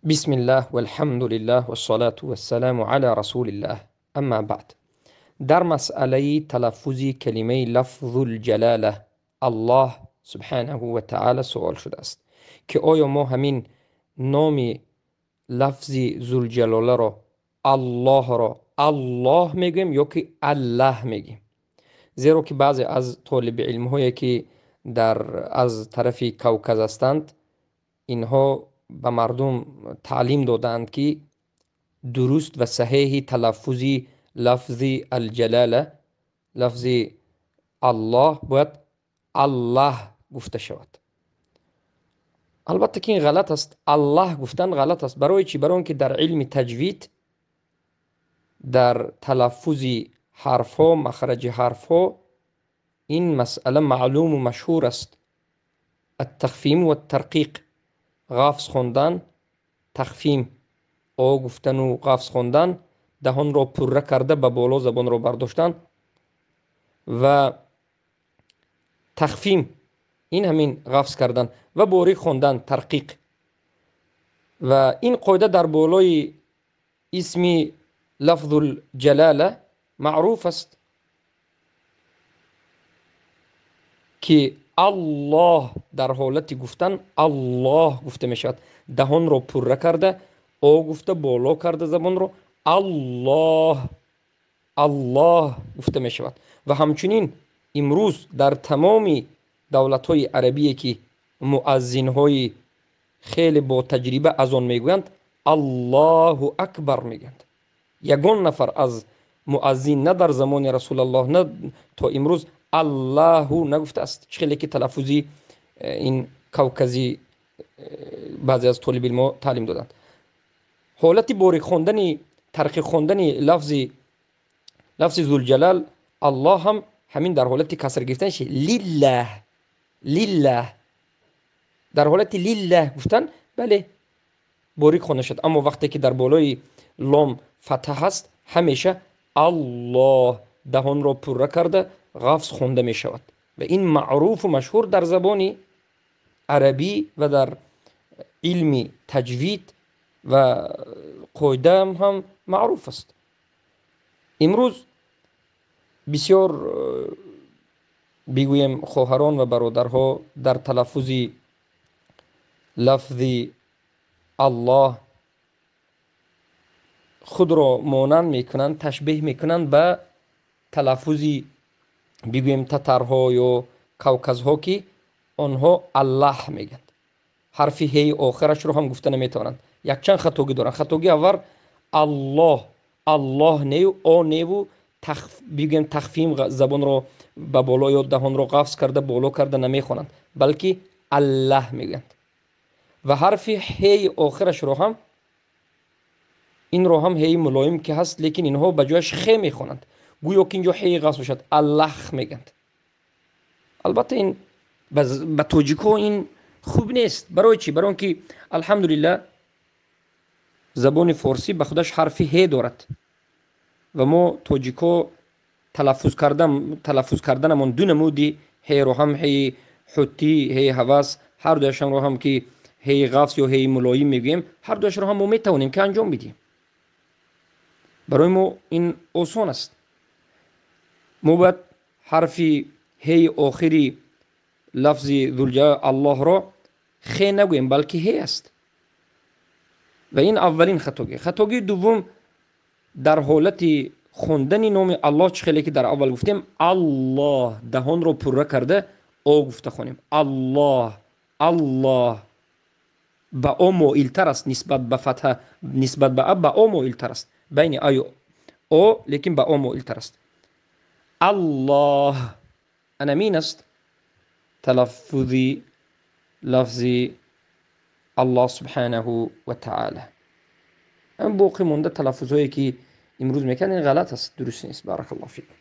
بسم الله والحمد لله والصلاة والسلام على رسول الله اما بعد. در مسئله تلفظ کلمه لفظ الجلاله الله سبحانه و تعالی سوال شده است که آیا ما همین نام لفظ ذوالجلاله را الله را الله میگوییم یا که الله میگیم؟ زیرا که بعضی از طالب علم هایی که در از طرف کوکز هستند اینها به مردم تعلیم دادند که درست و صحیح تلفظ لفظ الجلاله لفظ الله باید الله گفته شود. البته که این غلط است. الله گفتن غلط است. برای چی؟ برای اینکه در علم تجوید در تلفظ حرف ها، مخرج حرف ها، این مسئله معلوم و مشهور است. التخفیم و الترقیق، غفظ خواندن، تخفیم او گفتن و غفظ خواندن، دهان را پره کرده به بالا زبان را برداشتن و تخفیم این همین غفظ کردن و باریک خواندن ترقیق. و این قاعده در بالای اسم لفظ الجلاله معروف است که الله در حالت گفتن الله گفته می شود. دهان را پره کرده او گفته بالا کرده زبان را الله الله گفته می شود. و همچنین امروز در تمام دولت های عربی که مؤذن های خیلی با تجربه از آن میگویند الله اکبر میگویند. یگان نفر از مؤذن نه در زمان رسول الله نه تا امروز الله نگفته است. خیلی که تلفظی این کوکزی بعضی از طالب علم تعلیم دادند. حالت باریک خواندن ترقیق خواندن لفظ ذوالجلال الله هم همین در حالت کسر گرفتنش لله لله، در حالت لله گفتن بله باریک خوانده شد. اما وقتی که در بالای لام فتح هست همیشه الله دهان را پره کرده غفظ خوانده می شود و این معروف و مشهور در زبان عربی و در علم تجوید و قاعده هم معروف است. امروز بسیار بگوییم خواهران و برادرها در تلفظ لفظ الله خود را مانند میکنند، تشبیه میکنند به تلفظ بگوییم تترها یا کوکزها که آنها الله میگند. حرف هی آخرش رو هم گفته نمیتوانند. یک چند خطاگی دارند. خطاگی اول الله الله نه او نه و بگوییم تخفیم زبان رو به بالا یا دهان رو قفز کرده بالا کرده نمیخوانند، بلکه الله میگند. و حرف هی آخرش رو هم این رو هم هی ملایم که هست، لیکن اینها به جایش خ میخوانند، گویا که اینجا هی قصد باشد الله میگند. البته این به تاجیکو این خوب نیست. برای چی؟ برای اینکه الحمدلله زبان فارسی به خودش حرف هی دارد و ما تاجیکو تلفظ کردنمون دو نمودی هی رو هم هی حتی هی هوس، هر دویشان رو هم که هی غفص یا هی ملایم میگوییم، هر دویش رو هم ما میتوانیم که انجام بدیم. برای ما این آسان است. ما باید حرف هی آخری لفظ ذوالجلال الله را خ نگوییم، بلکه هی است. و این اولین خطاگی. خطاگی دوم در حالت خواندن نام الله چه خیلی که در اول گفتیم الله دهان رو پره کرده او گفته خونیم الله الله، به او مایلتر است نسبت به فتح، نسبت به ا به او مایلتر است، بین ای او لیکن به او مایلتر است. الله انا مین است تلفظ لفظ الله سبحانه و تعالی. ام باقی مونده تلفظ هایی که امروز میکنن این غلط است، درست نیست. بارک الله فیکم.